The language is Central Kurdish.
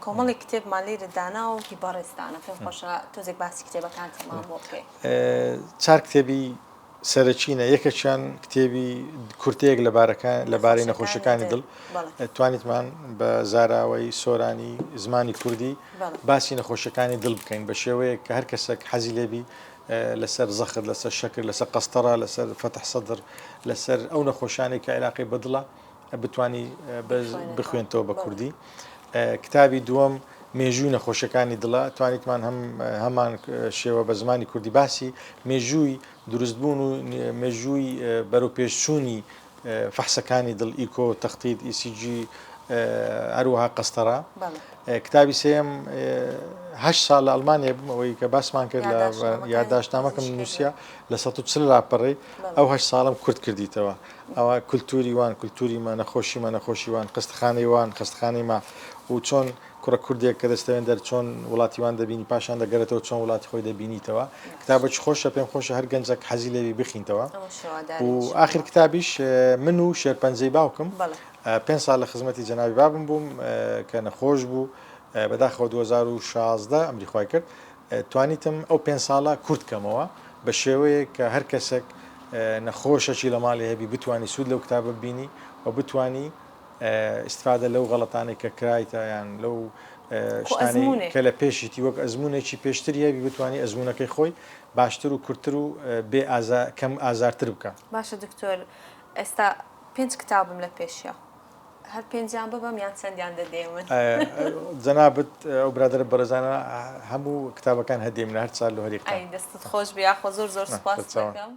کۆمەڵێک کتێبمان لێرە داناوە و هی بەڕێزتانە پێم خۆشە تۆزێک باسی کتێبەکانتمان بۆ بکەی. چار کتێبی سەرەکینە یەکەکیان کتێبی کورتەیەک لە بارەکان لە بارەی نەخۆشیەکانی دڵ توانیتمان بە زاراوەی سۆرانی زمانی کوردی باسی نەخۆشیەکانی دڵ بکەین بە شێوەیەک کە هەر کەسێک حەزی لێبی لەسەر زەخت لەسەر شەکر لەسەر قەستەڕە لەسەر فەتح سەدر لەسەر ئەو نەخۆشانەی کە عیلاقەی بە دڵە بتانی بخوێنتەوە بە کوردی کتابی دووەم مێژووی نەخۆشیەکانی دڵە توانیتمان هەم هەمان شێوە بە زمانی کوردی باسی مێژووی دروستبوون و مێژووی بەرەوپێشچوونی فەحسەکانی دڵ ئیکۆ تەختیت ECG هەروەها قەستەرە کتابی سێم هەشت ساڵ لە ئەڵمانیا بووم ئەوەی کە باسمان کرد لە یاداشتنامەکەم نووسە لە 140 لاپەڕەی ئەو هەشت ساڵم کورت کردیتەوە ئەوە کولتوری وان کولتوری مە نەخۆشی مە نەخۆشی وان خەستەخانەی وان خەستەخانەی مە و چۆن کوڕە کوردێک کە دەستەوێن دەر چۆن وڵاتی وان دەبینی پاشان دەگەرێتەوە چۆن وڵاتی خۆی دەبینیتەوە کتابێکی خۆشە پێم خۆشە هەر گەنجێک حەزی لێبی بخینتەوە و ئاخر کتابیش من و شێرپەنجەی باوکم پێ ساڵ لە خزمەتی جەنابی بابم بووم کە نەخۆش بوو بەداخەوە 2016 ئەمری خوای کرد توانیتم ئەو پێنج ساڵە کورت کەمەوە بە شێوەیەک کە هەر کەسێک نەخۆشەکی لە ماڵی هەبی بتانی سوود لەو کتابە ببینی و بتانی ئیستفادە لەو غەڵەتانەی کە کرایتە یان لەو شتانەی کە لە پێشیتی وەک ئەزموونێکی پێشتری هەبی بتانی ئەزموونەکەی خۆی باشتر و کورتتر و بێ کەم ئازارتر بکە. باشە دکتۆر ئێستا پێنج کتابم لە پێشە هەر پێنجیان ببەم یان چەندیان دەدەیە من؟ جەنابت ئەو برادەرە بەڕێزانە هەموو کتابەکان هەدیەی منە هەر چار لۆ هەر یەکتان. ئەی دەستت خۆش بێ یاخوا زۆر زۆر سوپاست دەکەم.